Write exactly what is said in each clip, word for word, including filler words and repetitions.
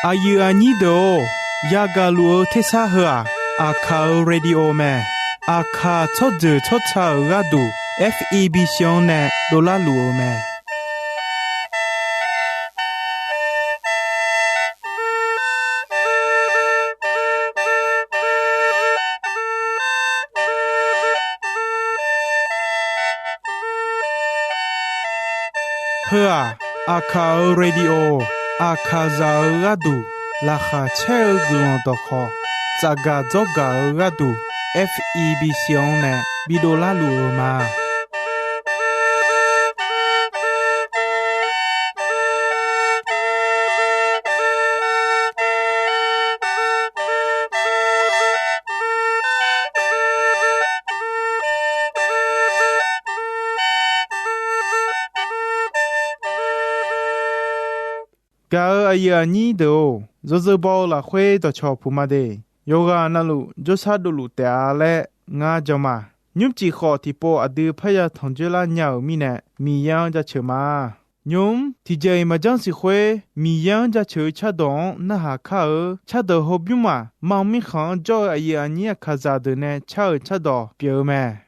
Aqyuif aqnyir deuq-or, yagaq luf-eu tersar heu-aq, Aqkaq-euq radio mae. Aqkaq tsawrjeuq tsawrca-euq gharduq, F E B C-anr nae dovlar luf-eu mae. Heu-aq, Aqkaq-euq radio, Aqkaqzaq-euq gharduq laqkhaq caer-eu guiqlanq dawqkhawq, tsafgaq dzawrgaq-eu gharduq, F E B C-anr nae bidov larluf-eu ma. Gaq-euq aqyuif aqnyir deuq-or, yawzeu baw-eu lafkhoer dawqcawq puq ma de. Yawqghaq navluf jawrshar dovluf taef-a laer ngar jan ma. Nymrcif khawf tiqpov aqdui parya tanqjoer lar nya-euq mirnae, Miqyaer-anr jaceuq ma. Nymq-mr tiqjeq-iq maqjanr siq khoer, Miqyaer-anr jaceuq-eu cardawq-anr narhaq kar-eu cardawq hawbymr maq, mar mirkhanq-anr jawr-eu aqyuif aqnyir Aqkaqzaq deuq nae car-euq cardawq pyeuf-eu mae.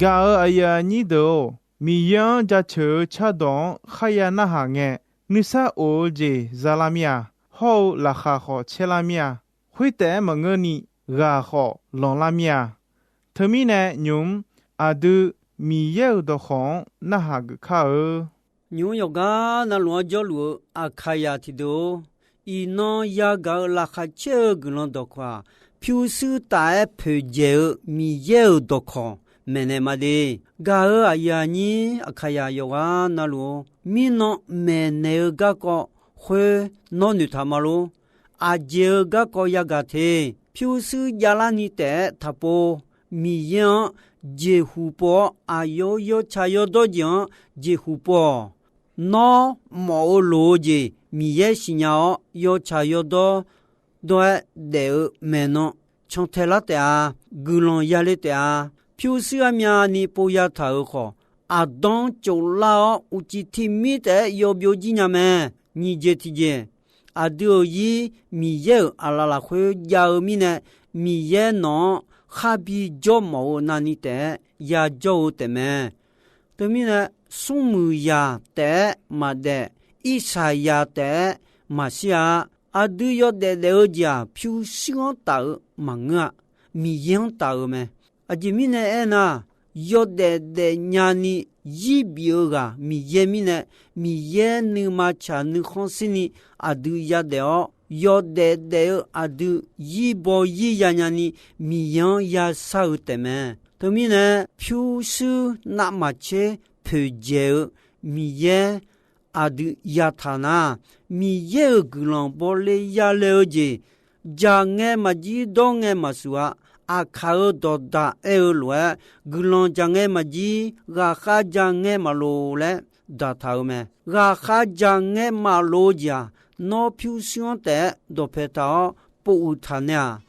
Gaq-euq aqyuif aqnyir deuq-or, Miqyaer-anr jaceuq-eu cardawq-anr kharya narhaq ngae, nuisar of-eu jeq zalar mir-a. Hawr-eu laqkhaq khawf caerlar mir-a. Khoertaef-aer maqngeurni, ghaq khawf lanqlar mir-a. Teumirnae nymq-mr aqdui Miqyaer-euq dawqkawq-anr narhaq geuf kar-eu. Nymq-mr yawqgar navluf-anr jawrluf-eu Aqkaqyaq tiqdeuq-or, iqnan yagaq-eu laqkhaq caer-eu guiqlanq dawqkawq-aq, pyurshuir taf-aer poeqdzaeq-eu Miqyaer-euq dawqkawq maeqnaeq ma de. Gaq-euq aqyuif aqnyir Aqkaqyaq yawqghaq navluf-or, mirnan maeqnaeq-eu garkawv khoer nawr noeqtaq ma lor. Aqjeq-eu garkawv yagaq te. Pyurshuir javlarni taef-aer taqpov. Miqyaer-anr jeqhuq pov-awr, aqyawf-euq yawtsaq yawdawr jeq-anr jeqhuq pov-awq. Nawr mawf-eu loq-eu jeq Miqyaer siqnya-awr, yawtsaq yawdawr dawr-aer daef-eu maeqnan cantae lar taef-a. Guiqlanq yale taef-a. Pyurshuir armyavni pov yataq-euq khawf, aqdanr tsoflar-awr uqcif tiqmir taef-aer yawbyov jir nya mae. Nyiq jeq tiqjeq, aqdui-euq ir Miqyaer-euq aqlaf lafkhoer jav-eu mirnae, Miqyaer nawq-anr kharbi jawr mawf-eu navni taef-aer yajawr-eu taefmae. Teumirnae, smrmuiq zaq taef-aer maqdaef, irsaqzaq taef-aer maqshir-a. Aqdui yawdaef daef-eu jeq-aq, pyurshuir-anr taf-eu maqngeur-a. Miqyaer-anr taf-eu mae. Aqjeq mirnae aernar, yawdaef daefnya ni zir bif-eu ghaq Miqyaer mirnae, Miqyaer nuima tsaq nuikhanr shirni aqdui yadaef-awr, yawdaef daef-eu aqdui zir baw zir yanya ni Miqyaer-anr yashar-eu taefmae. Teumirnae, pyurshuir navmaqtser poeqdzaeq-eu Miqyaer aqdui yataq nar, Miqyaer-euq guiqlanq bawle yale-eu jeq, dzaq ngae maqjir dawr ngae maqsuq-a. Aqkaq-euq dawqdaq aer-eu lof-aer, guiqlanq dzaq ngae maqjir, ghaqkhav dzaq ngae maqloq laer daqtaq-eu mae. Ghaqkhav dzaq ngae maqloq-eu jeq-aq, nawr pyurshuir-anr taef-aer dawqpae taq-awr povuiq taq nae-aq,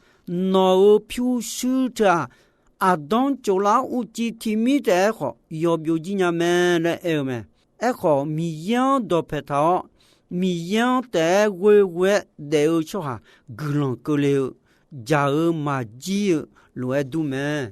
nawq-euq pyurshuir teu-aq, aqdanr tsoflar-awr uqcif tiqmir taef-aer khawf yawbyov jir nya mae laer aer-eu mae. Aerkhawf, Miqyaer-anr dawqpae taq-awr, Miqyaer-anr taef-aer ghoeghoe-aer daef-eu tsawrhaq guiqlanq keuvle-eu, dzaq-eu maqjir-eu lof-aer dur mae.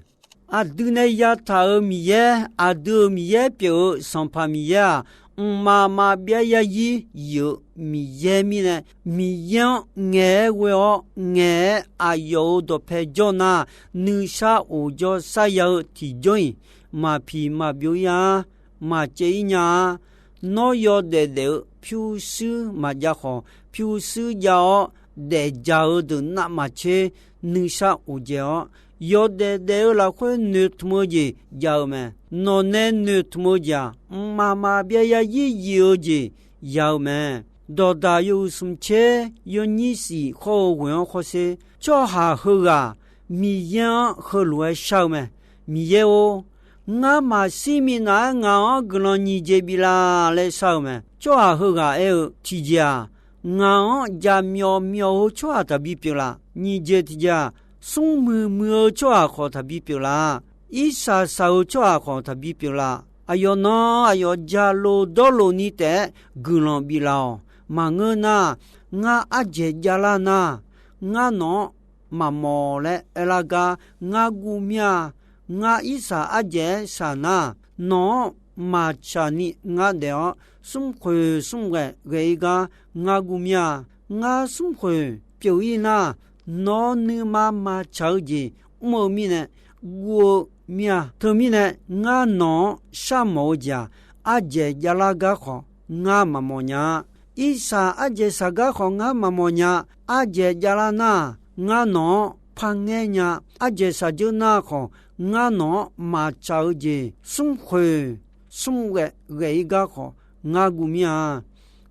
Aqdui nae yataq-euq Miqyaer, aqdui-euq Miqyaer pyeuf-eu Sanqpaq Miqyaer-aq, mqmaq maqbyav yarzir yif-eu Miqyaer mirnae, Miqyaer-anr ngaeq-aer ghoe-awr, ngaeq-aer aqyawf-euq dawqpae jawr nar, nuisar of jawr sharya-eu tiqjawr-iq, maqpiq maqbyov ir-ar, maqcaev ir nya-ar. Nawr yawdaef daef-eu pyurshuir maqjav khawf, pyurshuir jav-awr daefdzaq-eu deuq navmaqtser nuisar of dzae-awr, yawdaef daef-eu lafkhoer noeqtmq-eu jeq jav-eu mae. Nawq nae noeqtmq-eu jeq-aq, mqmaq maqbyav yarzir yif-eu jeq ya-eu mae. Dawqdaq yawhuiq smq tser yawnyir shif khawr-eu ghoeq-anr khawrsher, tsawrhaq heughaq Miqyaer-anr heulof-aer shar-eu mae. Miqyaer-or, ngar maqshir minav-aer ngaq-anr guiqlanq nyiq jeq biflaf laer shar-eu mae. Tsawrhaq heughaq aer-eu, tiqjeq-aq, ngaq-anr jaqmyawf myawf-eu tsawrhaq taqbi pyeuflaf. Nyiq jeq tiqjeq-aq, smrmuiq muiq-eu tsawrhaq khawf taqbi pyeuflaf. Irsaq saq-eu tsawrhaq khawf taqbi pyeuflaf. Aqyawf nan aqyawf jaqlof dawrlof ni taef-aer guiqlanq biflaf-awq. Maqngeur nar, ngar ardzaeq javlar nar, ngar nawq-anr maqmawf laer aerlar gar ngar guv mir-a. Ngar irsaq ardzaeq-aer saq nar, nawq-anr maqtsaq ni ngar daef-awr, smrkhoeq smrghae ghae-ir gar ngar guv mir-a. Ngar smrkhoeq pyeuf-ir nar, nawq-anr nuima maqtsaq-eu jeq mr-eu mirnae guv-eu mir-a. Teumirnae, ngar nawq-anr sharmawf-eu jeq-aq, ardzaeq javlar gar khawf ngar maqmawf nya-a. Irsaq ardzaeq saq gar khawf ngar maqmawf nya. Ardzaeq javlar nar, ngar nawq-anr parngaer nya. Ardzaeq saqdzeur nar khawf, ngar nawq-anr maqtsaq-eu jeq smrkhoeq smrghae ghae-ir gar khawf ngar guv mir-a.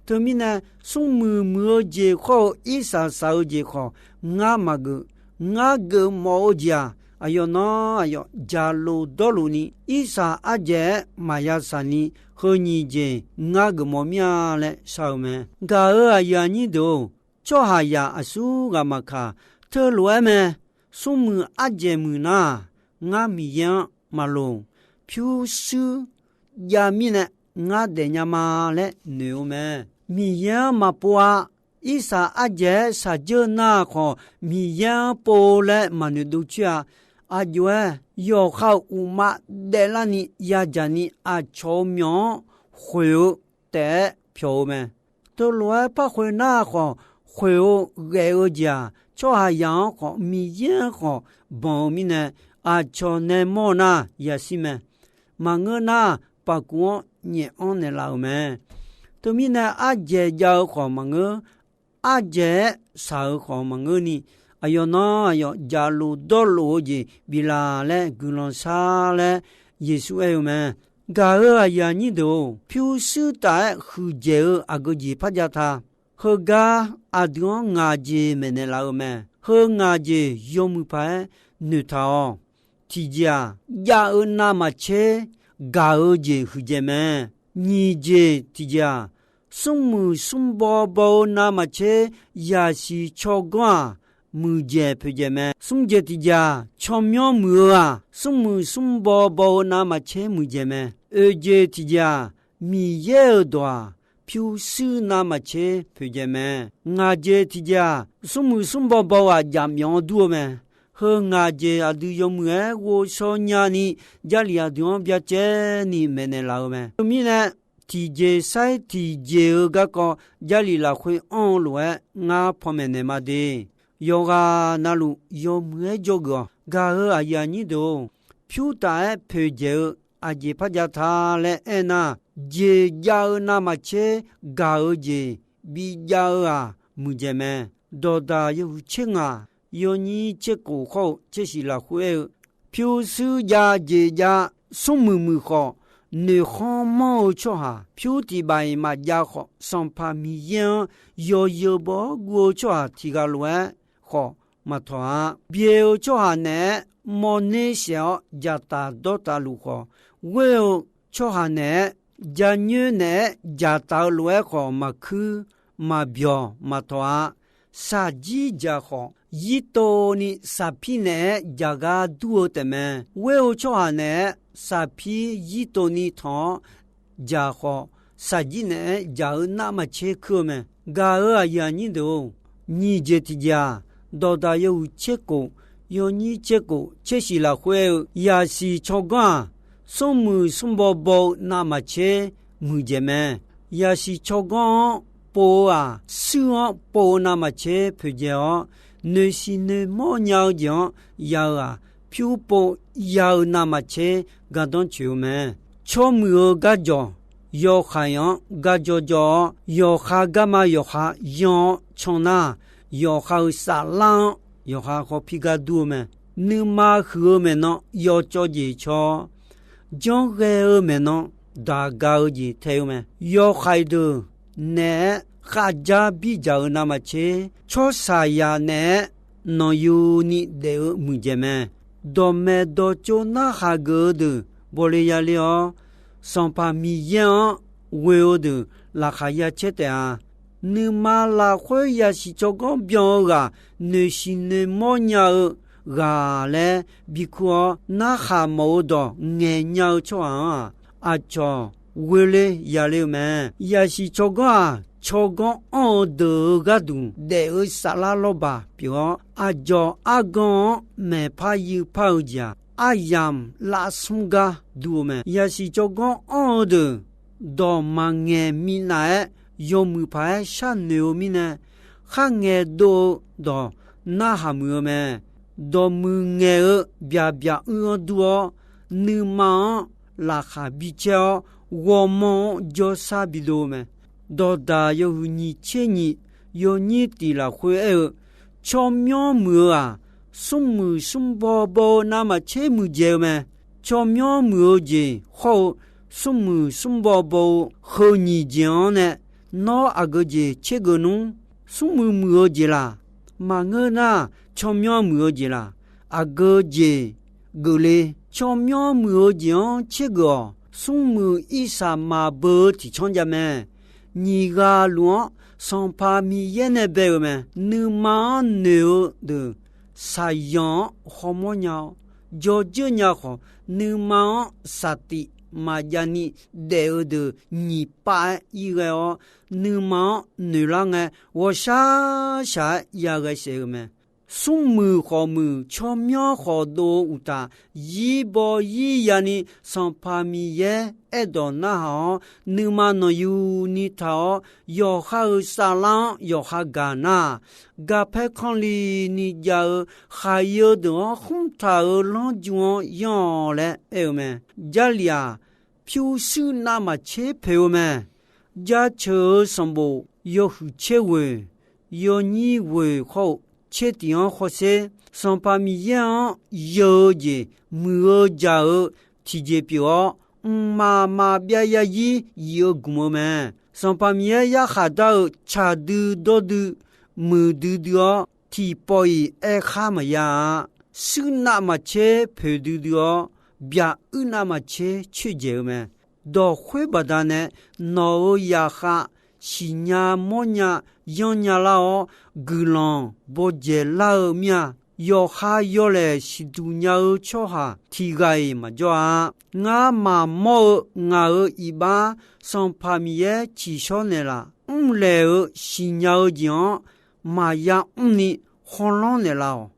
Teumirnae, smrmuiq muiq-eu jeq khawr-eu irsaq saq-eu jeq khawf ngar maqgeuf. Ngar geufmawf-eu jeq-aq, aqyawf nan aqyawf jaqlof dawrlof ni irsaq ardzaeq-aer maqya saq ni, heu nyiq jeq ngar geufmawf mir-a laer shar-eu mae. Gaq-euq aqyuif aqnyir deuq-or, tsawrhaqzaq aqsur ghaq maqkaq, teulof-aer mae. Smrmuiq ardzaeq muiq nar, ngar Miqyaer-anr maqloq. Pyurshuir jav mirnae ngar daefnya ma laer noeq-eu mae. Miqyaer-anr maqpov-a. Irsaq ardzaeq-aer shaqdzeur nar khawf, Miqyaer-anr pov laer maqnoeq dov coer-a. aqjox-aer yawqha-euq uqma daeflarni yadzaq ni aqcawq-euq myawq-anr khoeq-eu taef-aer pyawq-eu mae. Teulof-aer par khoernar khawf, khoeq-eu ghaef-eu jeq-aq, tsawrhaqzaq-anr khawf, Miqyaer-anr khawf banq-eu mirnae, aqcawq nae mawr nar yashir mae. Maqngeur nar, paqkuv-anr nyaef anr naeqlaf-euq mae. Teumirnae, ardzaeq jav-eu khawf maqngeur, ardzaeq-aer shaq-eu khawf maqngeurni, aqyawf nan aqyawf jaqlof dawrlof-eu jeq biflaf laer guiqlanq shar laer Yeqsur aer-eu mae. Gaq-euq aqyuif aqnyir deuq-or, pyurshuir taf-aer huiqdzaeq-eu aqgeu jeq par jav ta. Heugar aqdui-anr ngaq jeq maeqnaeq laf-eu mae. Heu ngaq jeq yawmuiq paq-aer noeqtaq-awq. Tiqjeq-aq, jav-eu navmaqtser gaq-eu jeq huiqdzaeq mae. Nyiq jeq tiqjeq-aq, smrmuiq smrbaw baw-eu navmaqtser yasiq tsawrganr-aq, muiqdzaeq poeqdzaeq mae. Smr jeq tiqjeq-aq, tsawrmyanr muiq-eu-aq, smrmuiq smrbaw baw-eu navmaqtser muiqdzaeq mae. Oeq jeq tiqjeq-aq, Miqyaer-euq dawq-aq, pyurshuir navmaqtser poeqdzaeq mae. Ngaq jeq tiqjeq-aq, smrmuiq smrbaw baw-eu-aq, jaqmyawf-anr dur-eu mae. Heu ngaq jeq aqdui yawmuiq-aer ghovshaw nyani, Jarlif aqdui-anr byacaevni maeqnaeq laf-eu mae. Teumirnae, tiqjeq sair tiqjeq-eu garkawv Jarlif lafkhoer anr-eu lof-aer ngar panmaeq naeq ma de. Yawqghaq navluf yawmuiq-aer dzawgeuf-awq. Gaq-euq aqyuif aqnyir deuq-or, pyur taf-aer poeqdzaeq-eu aqjeq par jav ta laer aernar, jeq jav-eu navmaqtser gaq-eu jeq bijav-eu-aq, muiqdzaeq mae. Dawqdaq yawhuiq tser ngaq, yawnyir tser khof khawr-eu tser shiq lafkhoer aer-eu, pyurshuir jav jeq jav smrmuiq muiq khawf, noeqkhanr manr-eu tsawrhaq pyur tiq baf-iq maqjav khawf, Sanqpaq Miqyaer-anr yawzeu baw-awr guv-eu tsawrhaq tiq ghaq lof-aer khawf maqtawq-a. Byae-eu tsawrhaq naeq-aer mawrner saef-awr dzaqtaf dawrtaf luf khawf, ghoer-eu tsawrhaq naeq-aer janyoer naeq-aer dzaqtaf-eu lof-aer khawf maqkuir maqbyawq maqtawq-a. Shaqjir dzaq khawf, yirtov ni saqpir naeq-aer dzaqgar dur-eu taefmae. Ghoer-eu tsawrhaq naeq-aer saqpir yirtov ni tanq-awr dzaq khawf, shaqjir naeq-aer dzaq-eu navmaqtser kuir-eu mae. Gaq-euq aqyuif aqnyir deuq-or, nyiq jeq tiqjeq-aq, dawqdaq yawhuiq tser khof, yawnyir tser khof tser shiq lafkhoer aer-eu, yasiq tsawrganr-aq, smrmuiq smrbaw baw-eu navmaqtser muiqdzaeq mae. Yasiq tsawrganr-anr pov-eu-aq, shuir-anr pov-eu navmaqtser poeqdzaeq-awr, noeqsiq noeqmawr nya-eu jeq-anr ya-eu-aq, pyur pov ya-eu navmaqtser gardanr tsoeq-eu mae. Tsawrmuiq-eu garjawq, yawhaiq-anr gar jawrjawr-awr, yawqha garma yawqha yan-awr can nar, yawqha-euq saflar-anr yawqha hawpir gar dur-eu mae. Nuima huiq-eu maeqnan yawcawv jeq caw-awr, janrghae-eu maeqnan daqga-eu jeq tae-eu mae. Yawhaiq deuq naeq-aer khavjar birdzaq-eu navmaqtser, tsawrsaqzaq naeq-aer nanqyuni daef-eu muiqdzaeq mae. Dawqmaeq dawqtsov narhaq geuf-eu deuq bawle yaler-awr, Sanqpaq Miqyaer-anr ghoe-eu deuq laqkhaq ya caer taef-a. Nuima lafkhoer yasiq tsawrganr byan-eu ghaq, noeqsiq noeqmawr nya-eu ghaq laer bikur-awr, narhaq mawf-eu dawq ngaeq nya-eu tsawrhaq-anr-aq, aqcawq ghoe ler yaler-eu mae. Yasiq tsawrganr-aq, tsawrganr anr-eu deuq-eu gharduq daef-eu saflar lawrbaq pyeuf-awr, aqdzawq argan-anr maeqpar yuipar-eu jeq-aq, aryamq lavsmr gar dur-eu mae. Yasiq tsawrganr anr-eu deuq dawq maqngaeq minav-aer yawmuiq paq-aer sharnoeq-eu mirnae, kharngae dov-eu dawq narhaq muiq-eu mae. Dawqmuiq ngaeq-eu byaqbyaq uir-anr dur-awr, nuima-anr laqkhaq bicaer-awr, ghawrmawr-anr jawrshar bidov-eu mae. Dawqdaq yawhuiq nyiq tser nyiq, yawnyir tiq lafkhoer aer-eu, tsawrmyanr muiq-eu-aq, smrmuiq smrbaw baw-eu navmaqtser muiqdzaeq-eu mae. Tsawrmyanr muiq-eu jeq hawr-eu smrmuiq smrbaw baw-eu heu nyiq jeq-anr nae, nawr aqgeu jeq tsergeuf nmr? Smrmuiq muiq-eu jeq laq? Maqngeur nar, tsawrmyanr muiq-eu jeq laq? Aqgeu jeq geufle. Tsawrmyanr muiq-eu jeq-anr tsergeuf-awq. Smrmuiq irsaq maqbeu-eu tiqcanr jav mae. Nyiq ghaq luf-anr Sanqpaq Miqyaer nae bae-euq mae. Nuima-anr noeq-eu deuq saqyanq-anr hawmawr nya-awr, jawrdzeur nya khawf, nuima-anr saqtif maqjav ni daef-eu deuq nyiq pav-aer ir ghae-awr, nuima-anr noeqlar ngae, ghawqshaq shaq-aer yaghae saef-eu mae. smrmuiq khawf muiq, tsawrmyanr khawf dov-eu uqtaf, yir baw yir yani Sanqpaq Miqyaer aerdawq narhaq-awr, nuima nanqyuni taq-awr, yawqha-euq saflar-anr yawqha gaq nar-aq, gaqpae kanqlif ni jav-eu khaqyi-eu deuq-anr khmr taq-euq lanrju-anr yanr-awq laer aer-eu mae. Jarlif-aq, pyurshuir navmaqtser poeq-eu mae. Jaceuq-euq sanqbof yawhuiq tser ghoeq, yawnyir ghoeq khawr-eu tser tiq-anr hawsher, Sanqpaq Miqyaer-anr yeu-eu jeq muiq-eu jaq-eu tiqjeq pyeuf-awr, mqmaq maqbyav yarzir yif-eu gmq-eu mae. Sanqpaq Miqyaer yarkhaq dar-euq tsaq dui dawr dui, muiqdui dui-awr, tiqpawf-iq aerkhar maqya-a. Shuir navmaqtser poeq duidui-awr, byaq uir navmaqtser coerdzaeq-eu mae. Dawq khoer baqdanae, nawq-euq zaqkhav siqnya mawrnya yanrnya lar-awr, guiqlanq bawdzaeq lar-eu mir-a. Yawqha yawlaeq siqduq nya-eu tsawrhaq tiq ghaq-iq maqjawr-a. Ngar maqmawr-eu ngaq-euq iqbax Sanqpaq Miqyaer tsiqshawr naeqlaf, mrlaeq-euq siqnya-eu jeq-anr maqya mrni khawlanr naeqlaf-awq.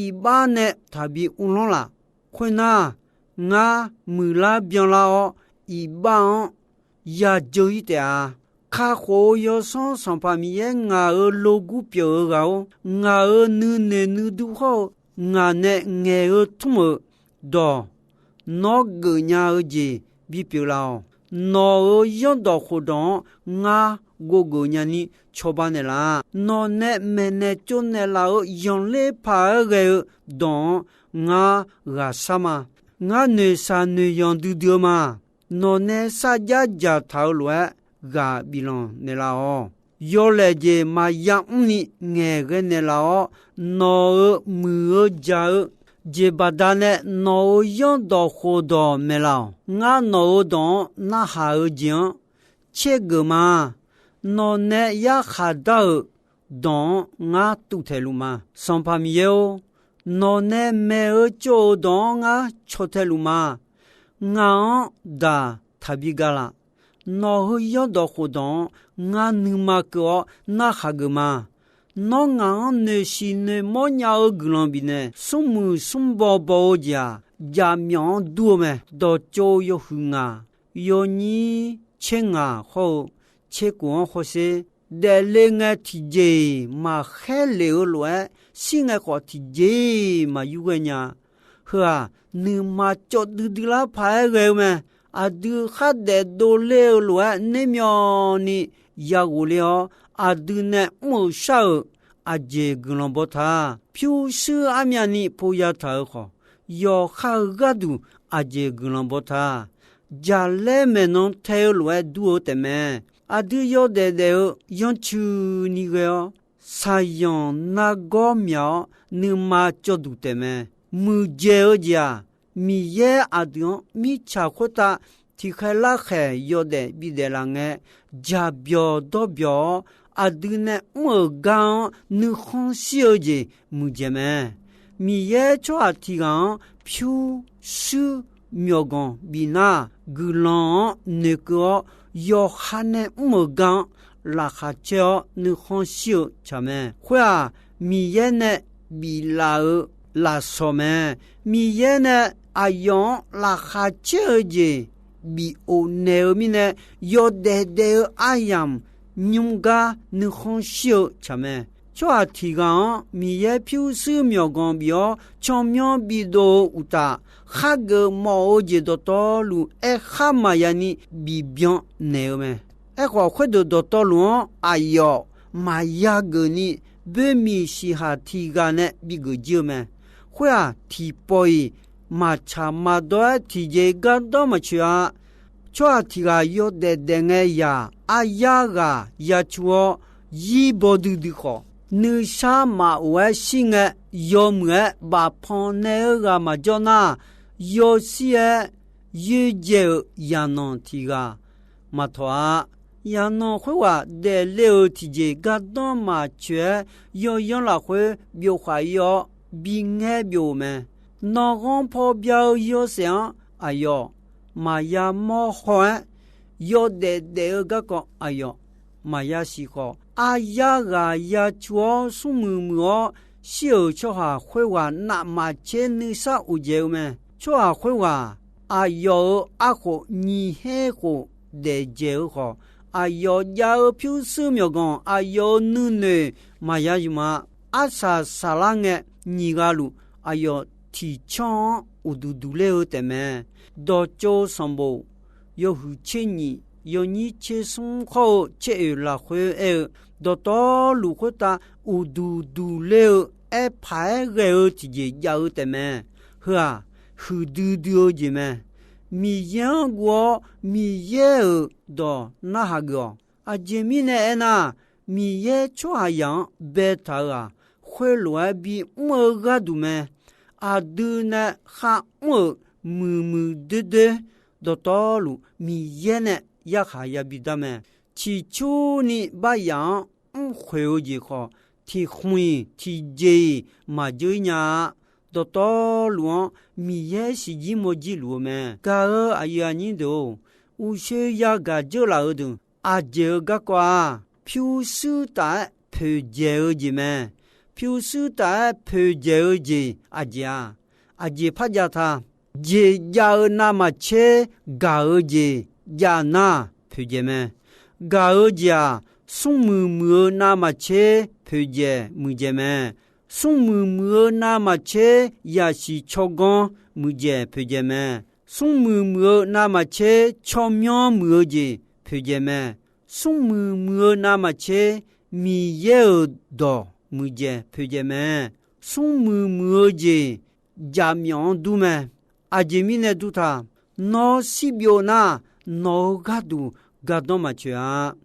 Iqbax nae taqbi uvlanr laf. Khoernar, ngar muiqlar byanlar-awr, iqbax-anr yadzeur-ir taef-a. Kakhof-eu Yawsanr Sanqpaq Miqyaer, ngaq-euq logur pyeuf-eu ghaq-or, ngaq-euq nuinoeq nuidur hawr-eu, ngaq nae ngaeq-eu tmr-euq dawq, nawr geufnya-eu jeq bipyeuf laf-awq. Nawq-euq zanrdawq khofdawq-anr ngar ghovgeuf nyani cawba naeqlaf. Nawq nae maeqnaeq tsovnaeq laf-euq zanqler paq-aer ghae-eu dawq-anr ngar ghaqshar ma. Ngar noeqshaq noeqzanq duidui-eu ma. Nawq nae sarjax dzaqtaq-eu lof-aer ghaq biflanq naeqlaf-awq. Yawlaeq jeq maqya mrni ngaeqghae naeqlaf-awr, nawq-euq muiq-eu jaq-eu jeq baqdanae nawq-euq zanrdawq khofdawq maeqlaf-awq. Ngar nawq-euq dawq-anr narhaq-eu jeq-anr caergeuf ma. Nawq nae yarkhaq dar-euq dawq-anr ngar tuvtaeq luf ma. Sanqpaq Miqyaer-or, nawq nae maeq-eu tsov-euq dawq-anr ngar caw tae luf ma. Ngaq-anr daq taqbi ga laf. Nawq-euq zanrdawq khofdawq-anr ngar nuima keuv-awr narhaq geuf ma. Nawr ngaq-anr noeqshiq noeqmawr nya-eu guiqlanq bifnaeq, smrmuiq smrbaw baw-eu jeq-aq, jaqmyawf-anr dur-eu mae. Dawqtsov yawhuiq ngaq, yawnyir tser ngaq hawr-eu tser kof-anr hawsher, daefle ngae tiqjeq-iq maqkhaer lef-eu lof-aer, shir ngae khawf tiqjeq-iq maqyur ghae nya. Heu-aq, nuima cawv duidui lar paq-aer ghae-eu mae. Aqdui khardaef dovler-eu lof-aer nermyawvni yaghof ler-awr, aqdui nae mr-euq shar-euq aqjeq guiqlanq baw ta. Pyurshuir armyavni pov yataq-euq khawf, yawqha-euq gharduq aqjeq guiqlanq baw ta. Jaqlaer maeqnan tae-eu lof-aer dur-eu taefmae. Aqdui yawdaef daef-eu yanrcuini ghae-awr, shaqzanq nargawr myaq-awr nuima cawvduq taefmae. Muiqdzaeq-eu jeq-aq, Miqyaer aqdui-anr mirtsaq khoertav tiqkhaeq larkhaeq yawdaef bidaef laf ngae, jaqbyawq dawrbyawq-awr, aqdui nae mr-euq gar-anr nuikhanr shir-eu jeq muiqdzaeq mae. Miqyaer tsawrhaq tiq ghaq-anr pyurshuir myawqganq bif nar, guiqlanq-anr noeqkeuv-awr, yawqha nae mr-euq gar-anr laqkhaq caer-awr nuikhanr shir-eu tsaq mae. Khoer-aq, Miqyaer nae biflaf-euq lafsawq mae. Miqyaer nae aqyawf-anr laqkhaq caer-eu jeq bif of naeq-eu mirnae, yawdaef daef-eu aryamq nymr gar nuikhanr shir-eu tsaq mae. Tsawrhaq tiq ghaq-anr Miqyaer pyurshuir myawqganq bif-awr tsawrmyanr bidov-eu uqtaf, khargeuf mawf-eu jeq dawqtawvluf aerkhar maqya ni bif byan naeq-eu mae. Aerkhawf, khoerdeuq dawqtawvluf-anr aqyawf maqya geuf ni, boermiq siqhaq tiq ghaq nae bigeuf jir-eu mae. Khoer-aq, tiqpawf-iq maqtsaq maqdawr-aer tiqjeq gardanr maqtsoeq-a. Tsawrhaq tiq ghaq yawdaef daef ngae yaq, aryar ghaq ya cu-awr, yir baw duidui khawf, nuisar maqof-aer shir ngae, yawmuiq-aer bafpanq nae-eu ghaq maqjawr nar, yawshir-aer yoerdzae-euq zaqnanq tiq ghaq maqtawq-a. Zaqnanq khoerghaq daefle-euq tiqjeq gardanr maqtsoeq-aer, yawyanr lafkhoer byov khaq-ir-awr, bingaer byov-euq mae. Nan'ghanr paw bya-eu yawshaef-anr aqyawf maqya mawr haw-aer, yawdaef daef-eu garkawv aqyawf maqya siq khawf, aryar ghaq ya cu-awr smrmuiq muiq-awr, shir-euq tsawrhaq khoerghaq navmaqtser nuisar uqdzaeq-eu mae. Tsawrhaq khoerghaq aqyawf-euq arkhof nyiq her khof daefdzaeq-eu khawf, aqyawf jav-eu pyurshuir myawqganq aqyawf-euq nuinoeq maqya yuf ma. Arsaq saqlar ngae nyiq ghaq luf aqyawf tiqcanr-anr uqduq duq ler-eu taefmae. Dawqtsov sanqbof yawhuiq tser nyiq yawnyir tser smr khawr-eu tser oeq lafkhoer aer-eu, dawqtawvluf khoertav uqduq duq ler-eu aerpaq-aer ghae-eu tiqjeq jav-eu taefmae. Heu-aq, huiqdui dui-eu jeq mae. Miqyaer-anr guv-awr Miqyaer-euq dawq narhaq geuf-awq. Aqjeq mirnae aernar, Miqyaer tsawrhaqzaq-anr baetaq-euq-aq, khoerlof-aer bimr-eu gharduq mae. Aqdui nae kharmr-euq muiqmuiq doerdoer dawqtawvluf Miqyaer nae yarkhaq yabi dar mae. Ciqcurni baryaf-anr mrkhoeq-eu jeq khawf, tiq khmq-iq tiqjeq-iq maqdzeur-ir nya-a. Dawqtawvluf-anr Miqyaer siqjir mawrjir luf-eu mae. Gaq-eu aqyuif aqnyir deuq-or, uqshoe yagaq dzeur laf-eu deuq aqjeq-eu garkawv-aq, pyurshuir taf-aer poeqdzaeq-eu jeq mae. Pyurshuir taf-aer poeqdzaeq-eu jeq aqjeq-aq, aqjeq par jav ta. Jeq jav-eu navmaqtser gaq-eu jeq jav nar poeqdzaeq mae. Gaq-eu jeq-aq, smrmuiq muiq-eu navmaqtser poeqdzaeq muiqdzaeq mae. Smrmuiq muiq-eu navmaqtser yasiq tsawrganr muiqdzaeq poeqdzaeq mae. Smrmuiq muiq-eu navmaqtser tsawrmyanr muiq-eu jeq poeqdzaeq mae. Smrmuiq muiq-eu navmaqtser Miqyaer-euq dawq muiqdzaeq poeqdzaeq mae. Smrmuiq muiq-eu jeq jaqmyawf-anr dur mae. Aqjeq mirnae dur ta. Nawr shirbyov nar, nawq-euq gharduq gardanr maqtsoeq-a.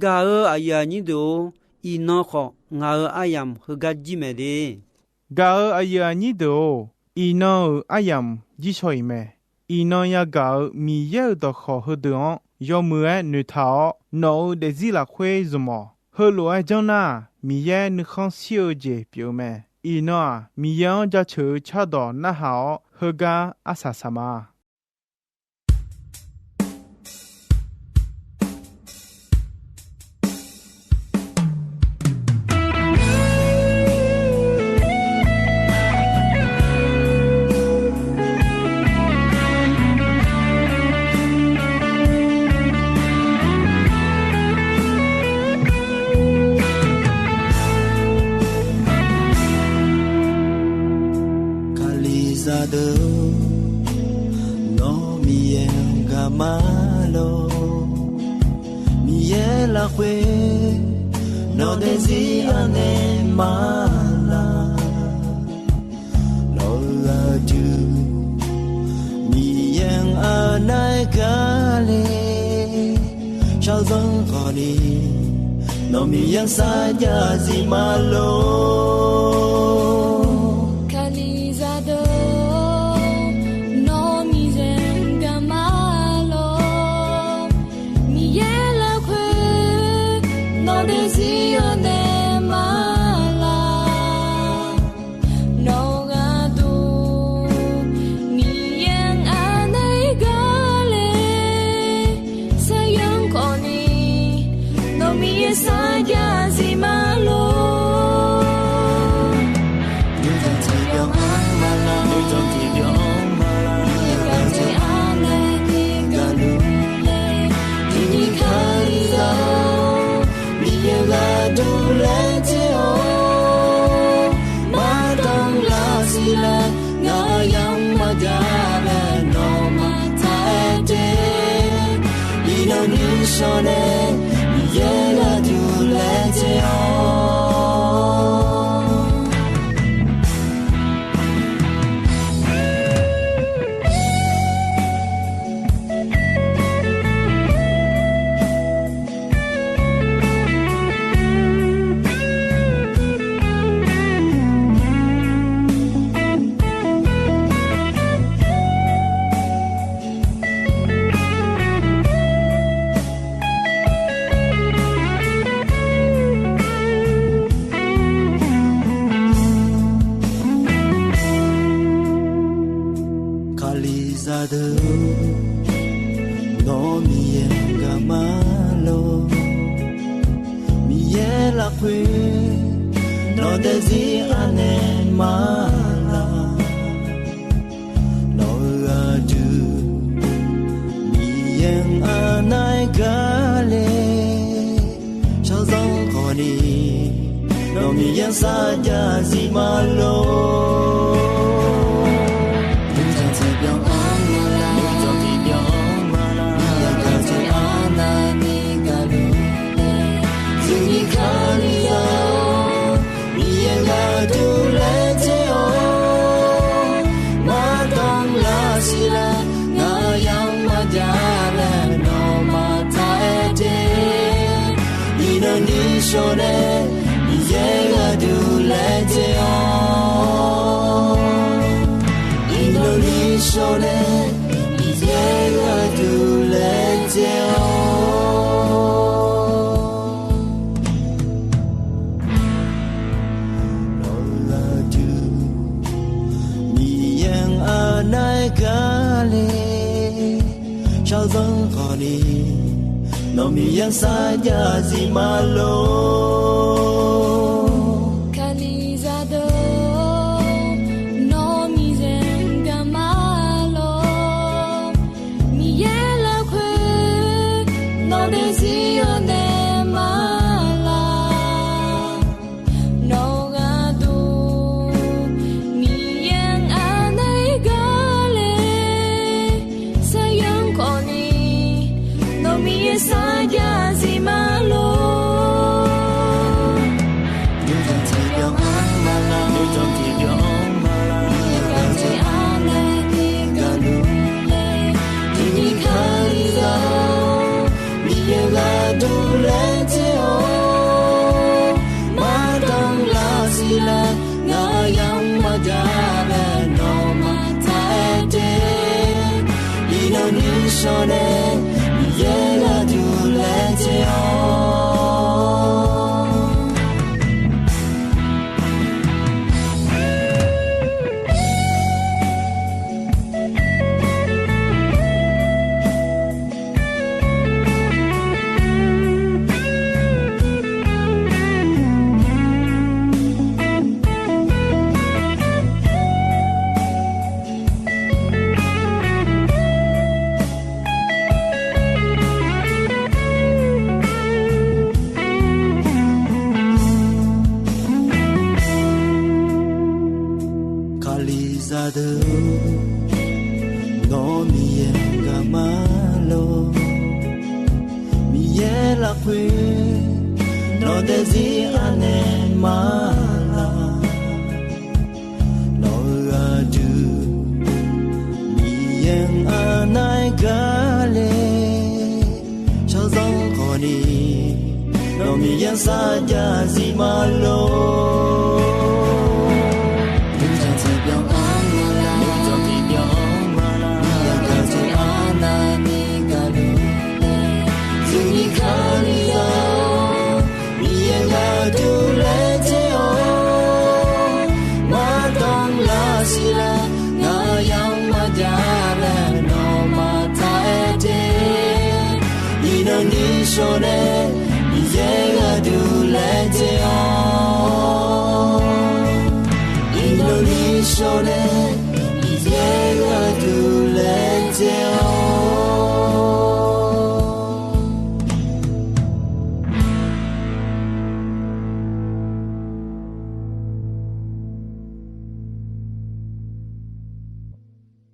Gaq-eu aqyuif aqnyir deuq-or, iqnan khawf ngaq-euq aryamq heugar jir mae de. Gaq-eu aqyuif aqnyir deuq-or, iqnan-euq aryamq jirshaw-iq mae. Iqnan yagaq-euq Miqyaer-euq dawqkawq heudeuq-anr yawmuiq-aer noeqtaq-awr, nawq-euq daefzir lafkhoer zmq-awq. Heulof-aer janr nar, Miqyaer nuikhanr shir-eu jeq pyeuf-eu mae. Iqnan-aq, Miqyaer-anr jaceuq-eu cardawq narhaq-awr, heugar arsaq saq ma. Kalizaq deuq, nawr Miqyaer-anr gaq ma lor. Miqyaer lafkhoer nawq daefzir anaeq ma laq. Nawq-euq aqdui Miqyaer-anr anaeq gaq le. Shaqzanr khawfni nawq Miqyaer-anr sarjax zif ma lor. Kalizaq deuq, nawr Miqyaer-anr gaq ma lor. Miqyaer lafkhoer nawq daefzir anaeq ma laq. Nawq-euq aqdui Miqyaer-anr anaeq gaq le. Saqyanr khawfni nawq Miqyaer sarjax zif ma lor. Nuijan tiqbyan-anr ma laq, nuijan tiqbyan-anr ma laq, Miqyaer gaqjeq arnaeq ni gaqluf le. Tiqnyir Kalizaq-or, Miqyaer gharduq laer ter-awr, mardanr lar siqlar, ngaq-euq yamq maqjav laer nawmaf taq-aer te. Iqnan nuishawr nae Miqyaer gharduq laer ter-awr. Kalizaq deuq, nawr Miqyaer-anr gaq ma lor. Miqyaer lafkhoer Nawq daefzir anaeq ma laq. Nawq-euq aqdui Miqyaer-anr arnav-aer gar le. Shaqzanr khawfni nawq Miqyaer-anr sarjax zif ma lor. Nuijanq tiqbyan-anr ma laq, nuijanq tiqbyan-anr ma laq, Miqyaer gaqdui arnavni gaqluf-a. Zuini Kalizaq-or, Miqyaer gharduq laejae-awr, mardanr lar siqlar, ngaq-euq yamawr jav laer nawmaf taq-aer de. Iqnan ni shawr nae Miqyaer gharduq laejae-awr, iqnan ni shawr nae Miqyaer gharduq laejae-awr. Nawq-euq aqdui Miqyaer-anr arnav-aer gar le. Shaqzanr khawfni nawq Miqyaer-anr sarjax zif ma lor. Kalizaq deuq-or, nawq Miqyaer-anr gaq ma lor. Miqyaer lafkhoer nawq daefzir anaeq ma laq. Nawq gharduq Miqyaer-anr arnav-aer gar le. Saqyanr khawfni nawq Miqyaer sarjax zif ma lor. Nuijanq tiqbyan-anr ma laq, nuijanq tiqbyan-anr ma laq, Miqyaer gharduq arnavni gaqluf-a. Zuini Kalizaq-or, Miqyaer gharduq laejae-awr, mardanr lar siqlar, ngaq-euq yamawr jav laer nawmaf taq-aer de. Iqnan ni shawr nae Miqyaer gharduq laejae-awr. Kalizaq deuq, nawq Miqyaer-anr gaq ma lor. Miqyaer lafkhoer nawq daefzir anaeq ma laq. Nawq-euq aqdui Miqyaer-anr arnav-aer gar le. Shaqzanr khawfni nawq Miqyaer-anr sarjax zif ma lor. Nuijanq tiqbyan-anr ma laq, nuijanq tiqbyan-anr ma laq, Miqyaer gharduq arnavni gaqluf-a. Zuini Kalizaq-or, Miqyaer gharduq laejae-awr, mardanr lar siqlar, ngaq-euq yamawr jav laer nawmaf taq-aer de. Iqnan ni shawr nae Miqyaer gharduq